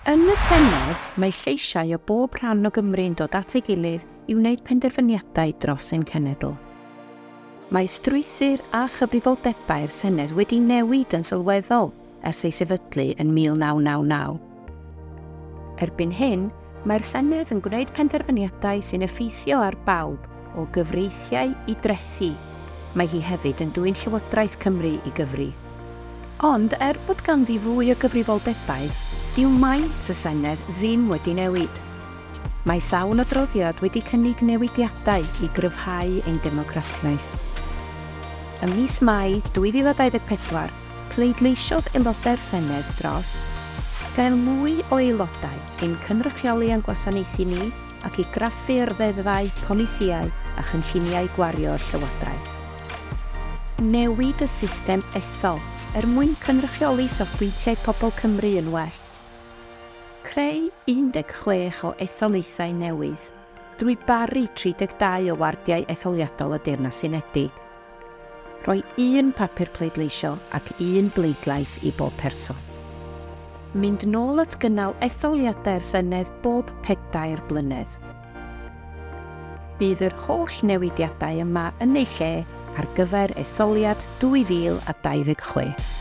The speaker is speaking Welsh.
Yn y Senedd, mae lleisiau o bob rhan o Gymru'n dod at ei gilydd i wneud penderfyniadau dros ein cenedl. Mae strwythur a chyfrifoldebau'r Senedd wedi newid yn sylweddol ers ei sefydlu yn 1999. Erbyn hyn, mae'r Senedd yn gwneud penderfyniadau sy'n effeithio ar bawb, o gyfreithiau i drethi. Mae hi hefyd yn dwyn Llywodraeth Cymru i gyfri. Ond er bod ganddi fwy o gyfrifoldebau, dyw maint y Senedd ddim wedi newid. Mae sawl adroddiad wedi cynnig newidiadau i gryfhau ein democratiaeth. Ym mis Mai 2024, Pleidleisiodd Aelodau'r Senedd dros gael mwy o aelodau i'n cynrychioli a'n gwasanaethu ni ac i graffu ar ddeddfau, polisïau a chynlluniau gwario'r Llywodraeth. Newid y system ethol er mwyn cynrychioli safbwyntiau pobl Cymru yn well. Creu 16 o etholaethau newydd drwy baru 32 o wardiau etholiadol y Deyrnas Unedig. Rhoi un papur pleidleisio ac un bleidlais i bob person. Mynd nôl at gynnal etholiadau'r Senedd bob pedair blynedd. Bydd yr holl newidiadau yma yn eu lle ar gyfer etholiad 2026.